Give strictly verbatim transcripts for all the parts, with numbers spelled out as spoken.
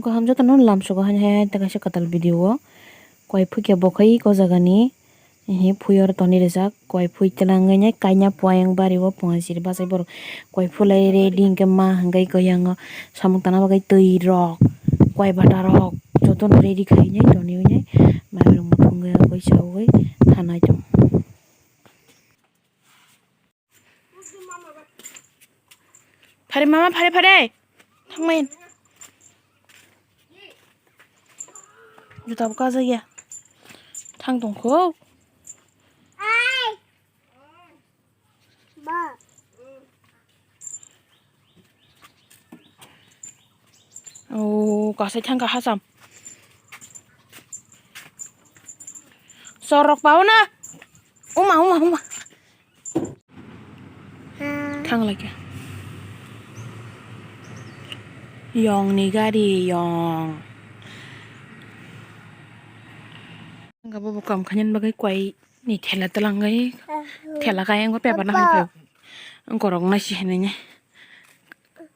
Kaham jotono lamsogo haini hai hai ta kaisa kwtal video o. Kwai phukya bo khai eko jagani. Ehe phui oro toni rijak. Kwai phui twlang nai kaina pua yang bari o punga siri bachai borok. Kwai phulai ready hwnkhe ma hwnkhe kwyango samung tangna bagwi twi rok, kwai bata rok jotono ready khai nai toni nai. Mai rok muthungwi chawi thanai tong. Phare mama, phare, phare. Thangmain. Juta bo kajak ya. Thang tong kho. O kasai thangkha hacham. Chorrok pao na. Uma, uma, uma. Thang lai khe. Yong ni gari, yong. Thangkha bo, bo kam khainani bagwi kwai ni thela twlangwi. Thela kayang bo paper na hai phai. Angkorok nai si hinwi.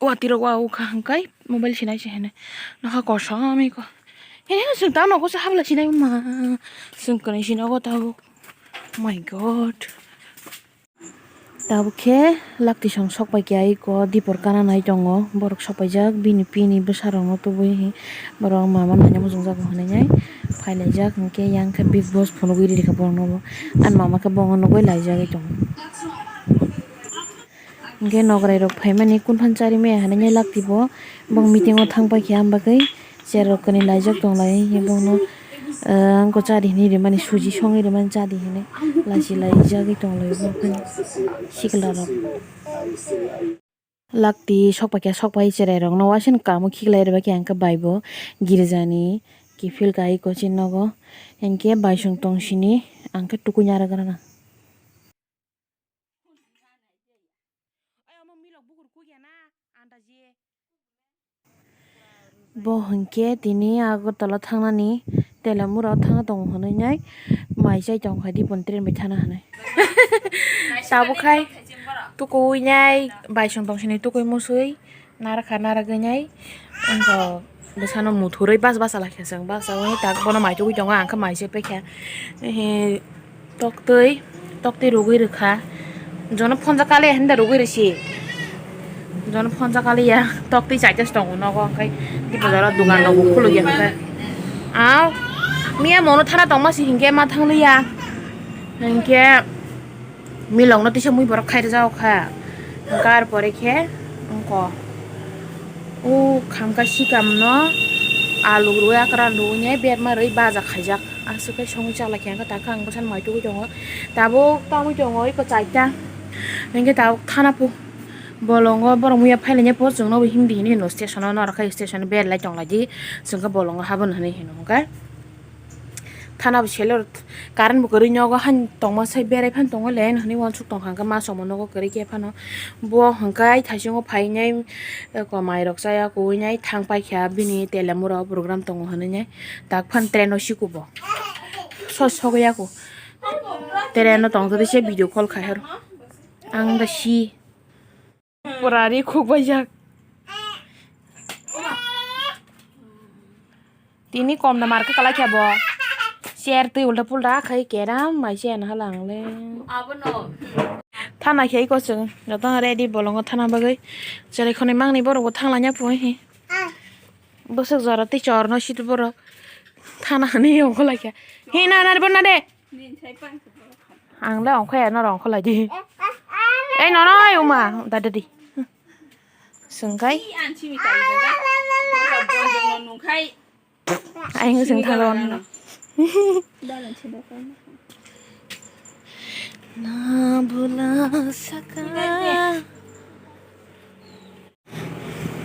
Watwi rok wa ukha hwnkhe mobile sinai se hene. Nokha kosom eko. He he, chwng ta nogo se habla sinai ma. Chwng kwnwi sinogo tabuk. Oh my God. Tabuk khe laktisong sokpai khe eko dipor kana nai tongo. Borok sokpaijak bini pini bwsarokno tubui hi. Borok mama naina muchungjak hinwi nai phailaijak hwnkhe yang khe big boss phunugwi rikha borokno bo. Ani mama khe bo nugwi laijagwi tongo. Hwnkhe nograi rok phaimani kunphan chari maya hinwi lakti bo, bong meeting o thang paikha, am bagwi chair rok kwnwi laijak tonglai, hwnkhe bono, ah, angkho chari hinwi rimani, suji songwi rimani chadi hinwi lachi laijagwi tonglai bo, sikla rok. Lakti sokpaikha, sokpai cherai rokno waisano kamo khiklai rwbaikha, hwnkhe bai bo girjani kiphil kai kochi nogo, hwnkhe bai song tong sini, hwnkhe tukui narwk rana. Bo hwnkhe tini Agartala thangnani Telamura o thangna tongo hwnwi nai mai chai tong khai di, bo train bai thana hwnwi. Tabuk khai tukuwi nai bai song tong sini tukuwi musui. Narakha naragwi nai wngkha bwsano muthurwi bas basa laikha chwng basa ui tak bono mai tugui tongo ang khe mai se paikha he toktwi toktwi rugui rwkha jono phonjak kaliya hinda rugui rwsi jono phonjak kaliya toktwi chaita se tongo nogo hwnkhe tei bwskango dugan rok bo khulukya hwnkhe ah miya mono thana tongma se hinkhe ma thangliya hinkhe. Milokno tisa mui borok khai rwjak kha. Hwnkhe ar pore khe wngkha. O khamkha sikamno alu rwi akran rwi berma rwi baja khaijak. Aswk khe songwi chalai khe wngkha takhe ang bwsano mai tugui tongo. Tabuk tamui tongo eko chaita. Hwnkhe tabuk thana po bolongo borok muya phailaina po chwngno bo himdi hinwi hino station o norok khai station o berlai tonglaidi. Chwngkhe bolongo haboni hinwi hino hwnkhe. Thana bo selo current bo kwrwi nogo han tongma sai berai phano tongo le hinwi uansuk tongkha hwnkhe ma somo nogo kwrwi khe phano bo hwnkhe thaisingo phainai eko mairok chaya kuinai thang paikha bini telamura o program tongo hinwi tak phano train o sikubo so sogwi yaku train o tongtwtwi se video call khai horo ang da si. Pura ri khuk baijak. Tini kom da mar khe kalai khe bo. Chair twi ulta pulta khai kera mai se na hala ang le. Abono. Thana khe iko chwng joto ready bolongo thana bagwi. Cherai khonwi mangni borok bo thang lanya pui hi. Bwswk jora tei chorno sidi borok. Thana hwnwi ongkho lai khe. Hi na na bo na de. Ang le ongkho ya, norok ongkho lai di. Ei, nono, ei, uma, da, da, di. Swngkai. Ang swng thang rw. Na bula saka.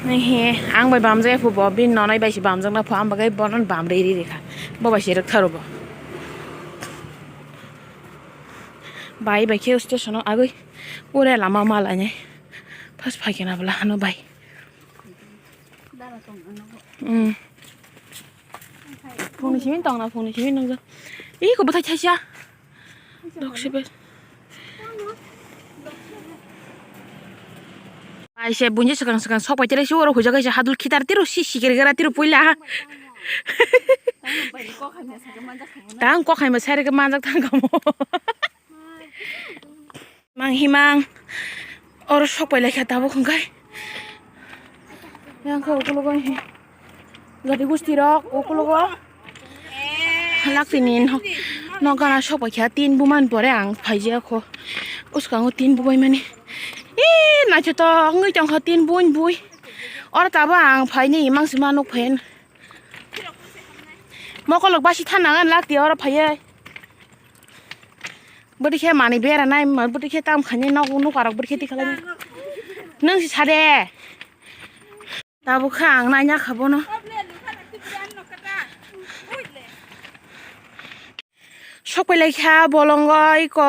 He, ang bai bamjak ya phu bo, bini nonai bai se bamjak na phu, ang bagwi bono bam ri ri rikha, bo bai se rwk tharo bo. Bai bai khe station o agwi ure lama ma lainai, pas phai khe na bwla hano bai. Hmm. Phungni simi tong na, phungni simi nung jak. Ih, ko bwthai thaisa. Dok sibe. Kaisa bunji swkang swkang sok pai tele si oro hujak kaisa hadul khitar tiro si sikir gara tiro puila. Tang kok hai ma sari ke manjak thang kamo. Mang himang oro sok pai lai kha tabuk hwnkhe. Yang kha ukologo hi. Gari gusti rok ukologo. Laktini nok gana sok pai kha tin buman pore ang phai je kho. Uskango tin bubai mani. Ih, naithotok wngwi tongkha tin bui bui. Oro tabuk ang phaini mangsi ma nuk phain. Mokolok basi thana ngan lakti oro phaiye. Bwtwi khe manwi bera nai, bwtwi khe tam khainai nok nukarok bwtwi khe tikhalai. Nwng si sade. Tabuk kha ang naina kha bono. Sok pai lai kha bolongo iko.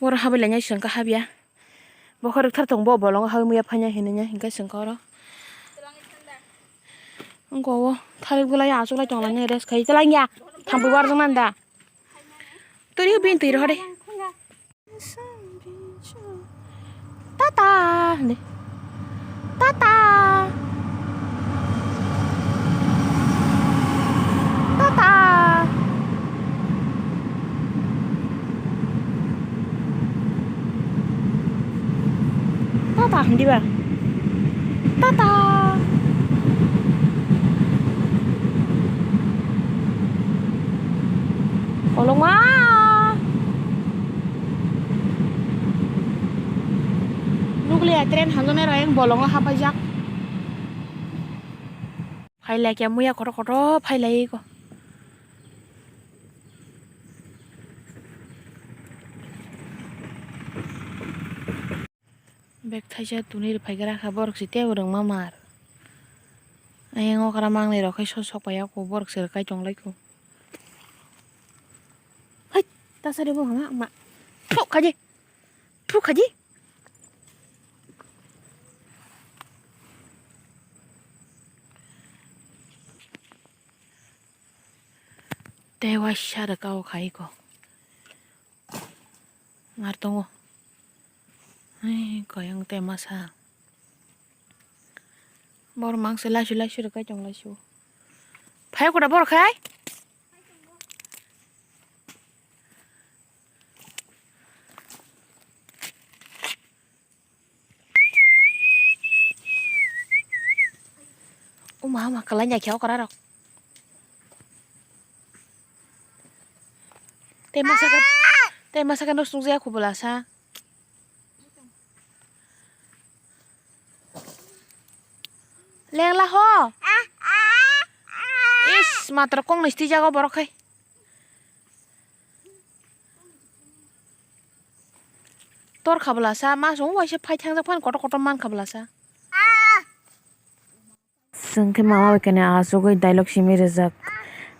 Boro habai lai nai sengkha habya. Bo khorok thar tong bo bolongo habai muya phaina hinwi nya hinkhe sengkha oro. Wngkha o thalib gwlai achuk lai tong lai nai rest khai chalai ya. Thampui warjak nani da. Turi bini twi rohor de. Tata. Tata. Tata. Tata hwn diba? Tata. Kolokma. Nukliya train hamjaknai rok ayang bolongo hapaijak. Phailai khe muya kotor kotor phailai ko. Bag thaisa tuni rwphai gra kha borok se tei rwngma mar. Ayang okra mangnai rok khai sok sok pai ya kho borok se rwkai tong lai kho. Hai ta sari bo ma ma. Thuk khaji. Thuk khaji. Tei waisa rwka o khai ko. Mar tongo. Hai koyang tei masa. Bor mangse laisu laisu rwkai tong laisu. Phai kuda bor khai. Uma ama kalanya khe okra rok. Tei masa khe, tei masa khe no sung jaya kubula sa. Lengla ho. Is matra kong ni sti jago borok khai. Tor khabla sa ma song waisa phai thangjak phan kotor kotor man khabla sa. Chwng khe mama bai kani achugwi dialogue simi rijak.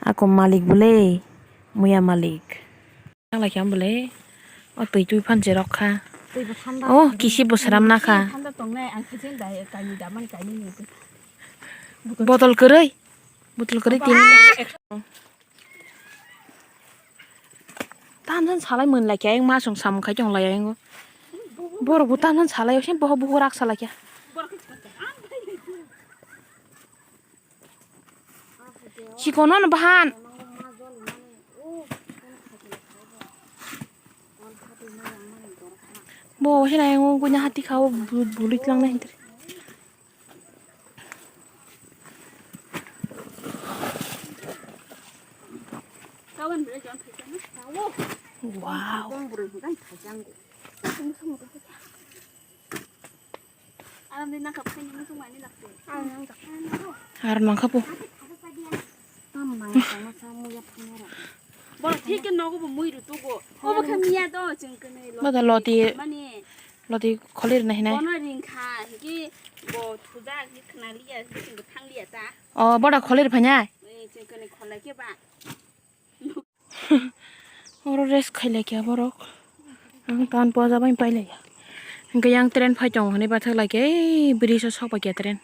Ako malik bwle muya malik. Nang lai khe bwle o twi twi phan cherok kha. O kisi bo sram na kha. Botol kwrwi. Botol kwrwi tini. Tamjani salai mwnlai khe ayang ma chwng samung khai tong lai ayang o. Borok bo tamjani salai o se boho bugo rak salai khe. Chikon no bahan. Bo se nai o guna hati kha o bu-, bului tlang nai hintre. Wow. Aro nangkha po. Boro thik khe nogo bo mui rw tugo. Obo khe miya do chwng kwnwi loti. Bada loti. Mani. Loti kholi rwna hinai. Bono ring kha, hwnkhe bo thuda hwnkhe khna liya, hwnkhe chwng bo thang liya ta. O, boda kholi rw phainai? Ee, chwng kwnwi kholai khe ba. Oro rest khai lai kha borok. Ang tan poja bai pai lai ya. Hwnkhe yang train phai tongo hinui bathak lai khe, ei bridge o sok pai kha train.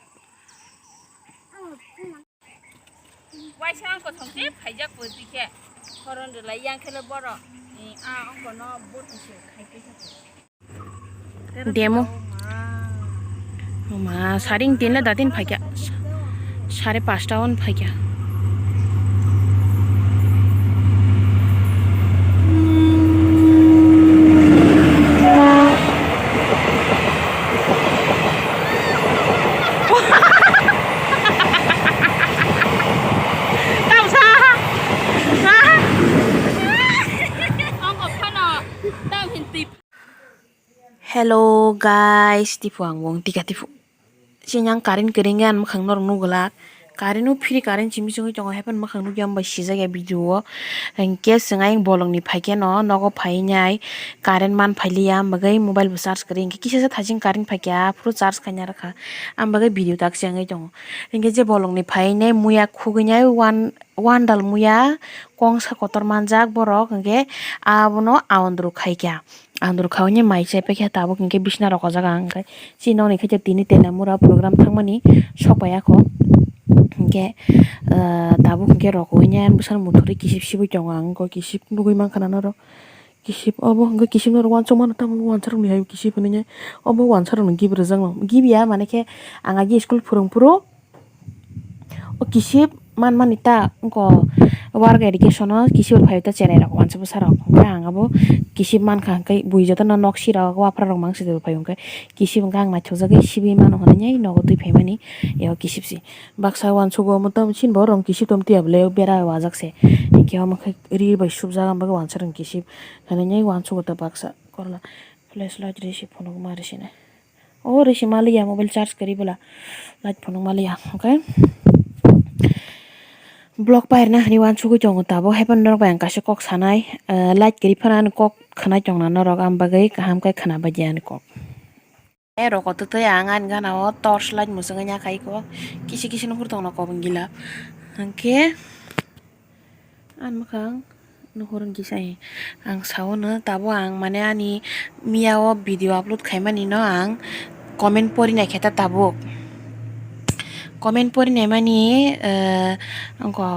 Waisa ang kothom se phaijak pwtwi khe, horon rwlai yang khe le borok, ee, a ongko no buthai se khai khe. Demo. Ma, saring tin le datin phaikya. Sare pasta on phaikya. Hello guys, tipu ang wng tika tipu. Chini ang current kwrwngya, ang mwkhang norok nugwlak. Current o free current simi chungwi tongo, haphano mwkhang nukya, bai sijak ya video o. Hinkhe chwng ayang bolongni phaikhe no, nogo phainai current man phailiya, ang bagwi mobile bo charge kwrwi, hinkhe kisa sa thaching current phaikha, aphuru charge khaina rwkha, ang bagwi video tak se wngwi tongo. Hinkhe je bolongni phainai muya khugwinai one, one dal muya kongsa kotor manjak borok, hinkhe abono aondru khaikha. Andrw khaui mai chai paikha, tabuk hinkhe bisna rok o jaga ang khe chini nokni khe tini tela mura program thangmani sok pai ya kho. Hinkhe, ah, tabuk hinkhe rok oi nai ani bwsano muthurwi kisip sibwi tongo, ang wngkha kisip nugwi mankha na norok. Kisip obo hinkhe kisip norok uansukmano, tamo wansa rokni hai kisip hinwi nai obo wansa rokni gib rwjakno gib ya, mane khe ang agi school phwrwng phuru. O kisip man mani ta wngkha work education o kisip rok phai ta cherai rok uansa bwsa rok, hwnkhe ang abo kisip mankha, hwnkhe bui jotono nok sirok waphra rok mang sijak phai, hwnkhe kisip hwnkhe ang naithokjagwi sibwi mano hwnwi nogo twi phaimani. Eo kisip se baksa uansugo, omo tamo chini bo rong kisip tamo twiya bwle bera wajak se, hinkhe omo khe ri bai supjak, ang bagwi uansa rong kisip hwnwi uansugo ta baksa korla flashlight ri se phunukma ri se nai. O risi maliya mobile charge kwrwi bwla light phunuk maliya, okay. Vlog pairwna hinwi uansugwi tongo tabuk, haphano norok bai ang kaisa kok sanai, ah, light kwrwi phano ani kok khwnai tongna norok, ang bagwi kaham khe khwna baidi ani kok. Eh, roko twtwi ang ani gana o torch light mwchwngwi nya khai kok, kisi kisi nukhur tongna kok wng gila, hinkhe. Ang mwkhang nuhur wngkisa, ang sao no tabuk, ang mane ani miya o video upload khaimani no ang comment pori naikhe ta tabuk. Comment pori naimani, eh, wngkha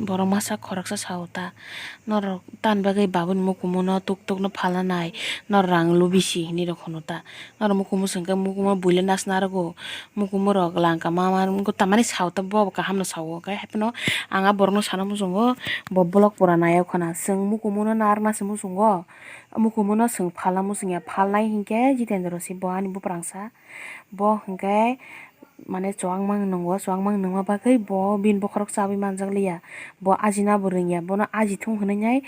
borok masa khoroksa sao ta, norok tani bagwi babuni mukumu no tuk tuk no phalna nai, norok rang lubisi hinwi rok hwno ta. Norok mukumu swngkhe mukumu buile nasna rwgo, mukumu rok langka ma ma wngkha, tamani sao ta bo kaham no sao, hwnkhe haiphano ang a borok no sana muchungo, bo vlog pura nai o khwna, chwng mukumu no narwkna se muchungo, mukumu no chwng phalna muchungya, phalnai hinkhe Jitendra se bo ani buprang sa, bo hinkhe mane chuwak mang nwngo, chuwak mang nungma bagwi bo bini bokhorok chabwi manjak liya, bo ajina bo rwngya, bono aji thung hwnwi nai.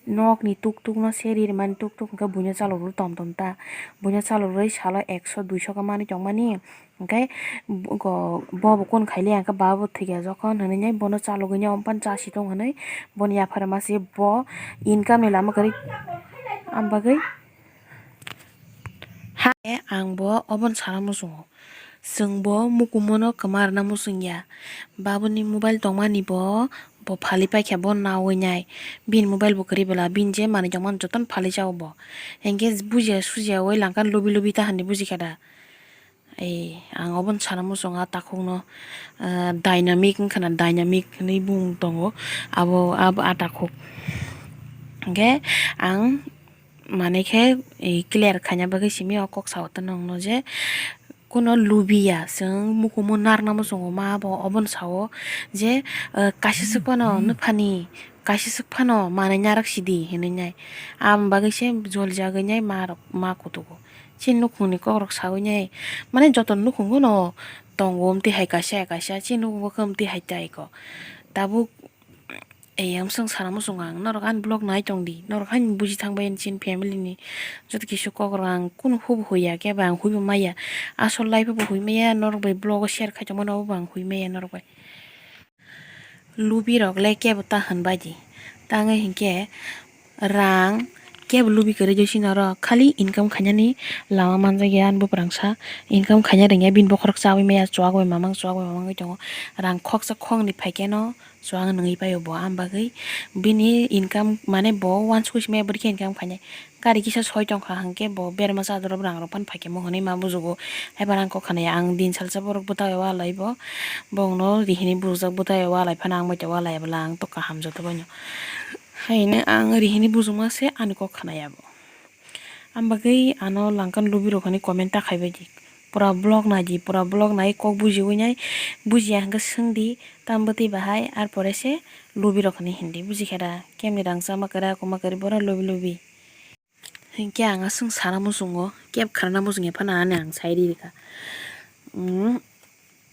Nokni tuk tuk no seri rwmani, tuk tuk hwnkhe buino chalok rw tom tom ta. Buino chalok rwi salo ekso duiso khe manwi tongmani. Hwnkhe bo bo kunu khailiya hwnkhe ba bo thwikya jokhon hwnwi nai bono chalogwi nai omo phano chasi tong hwnwi boni yaphar ma se bo income ni lama kwrwi am bagwi. Hai ang bo obono sana muchungo. Chwng bo mukumu no kwma rwna muchung ya. Babuni mobile tongmani bo, bo phalwi paikha bo nawi nai. Bini mobile bo kwrwi bwla, bini je manwi tongmani jotono phalwi cha o bo. Hinkhe bujiya sujiya oi langkha lubi lubi ta hinwi bujikha da. Ei, ang obono sana muchungo a takhuk no, ah, dynamic wngkha na, dynamic hinwi bung tongo abo, abo a takhuk. Hinkhe ang mane khe, eh, clear khaina bagwi simi o kok sao ta nongno je kuno lubiya, chwng mukumu narwkna muchungo ma bo obono sao je, eh, kaisa swk phano nuphani, kaisa swk phano manwi narwk sidi hinwi nai. Aboni bagwi se jolijagwi nai ma rok ma kutugo. Chini nukhungni kokrok sawi nai, mane joto nukhungo no tongo, amtwi hai kaisa hai kaisa chini nukhungo khe amtwi hai tai kho. Tabuk. Ei, ang swng sana muchungo ang, norok ani vlog nai tong di, norok haino buji thang bai chini family ni joto kisu kok rok, ang kunu hubu huya khe ba ang huibo maya, asol life o bo hui maya, norok bai vlog o share khai tongmani obo bo ang hui maya norok bai. Lubi rok le kebo ta hwn bai di, tangwi hinkhe rang kebo lubi kwrwi di sini oro, khali income khainani lama manjak ya ani buprang sa, income khaina rwngya bini bokhorok chawi maya, chuwak bai mamang chuwak bai mamang wi tongo, rang khoksa khoknwi phaikhe no. Chuwak nungwi paio bo, am bagwi bini income, mane bo uansukgwi simi bwrwi khe income khainai. Gari kisa soi tongkha hwnkhe bo berma chadoro rang rok phano phaikhe mo hwnwi ma bujugo. Haiphano ang kok khanai, ang din salsa borok bwtai walai bo, bongno rihini bujak bwtai walai phano ang bai walai bwla ang to kaham joto baino. Haino ang rihini bujukma se ani kok khanai abo. Am bagwi ano langkhan lubi rok hinwi comment ta khaibai di. Pura vlog naidi, pura vlog nai kok bujiwi nai, bujiya hwnkhe swngdi, tam bwtwi bahai, ar pore se lubi rok hinwi hindi, bujikha da? Kemni rang chama kwra, kwma kwrwi, bono lubi lubi. Hinkhe ang aswk sana muchungo, keb kharna muchungya phano ani ang sai rikha.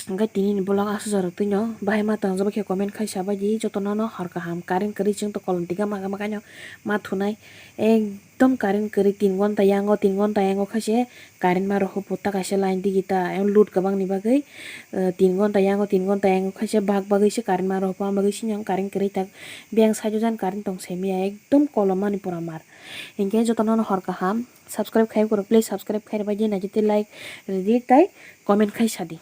Hwnkhe tini ni vlog aswk jorok twino bahai ma tong jabo khe comment khai sabaidi, jotono no hor kaham, current kwrwi chwng to kolom tiga ma gama kaino ma thunai, ekdom current kwrwi tin gonta yango, tin gonta yango khaise current ma rohor putta kaisa line digi ta, em load kwbang ni bagwi, eh, tin gonta yango, tin gonta yango khaise bak bagwi se current ma rohor, bagwi se current kwrwi tak, biyang side o jan current tong se miya, ekdom kolom mani pura mar. Hinkhe jotono no hor kaham, subscribe khai kwrwk, please subscribe khai rwbaidi, naidi tei like rwdi tei comment khai sadi.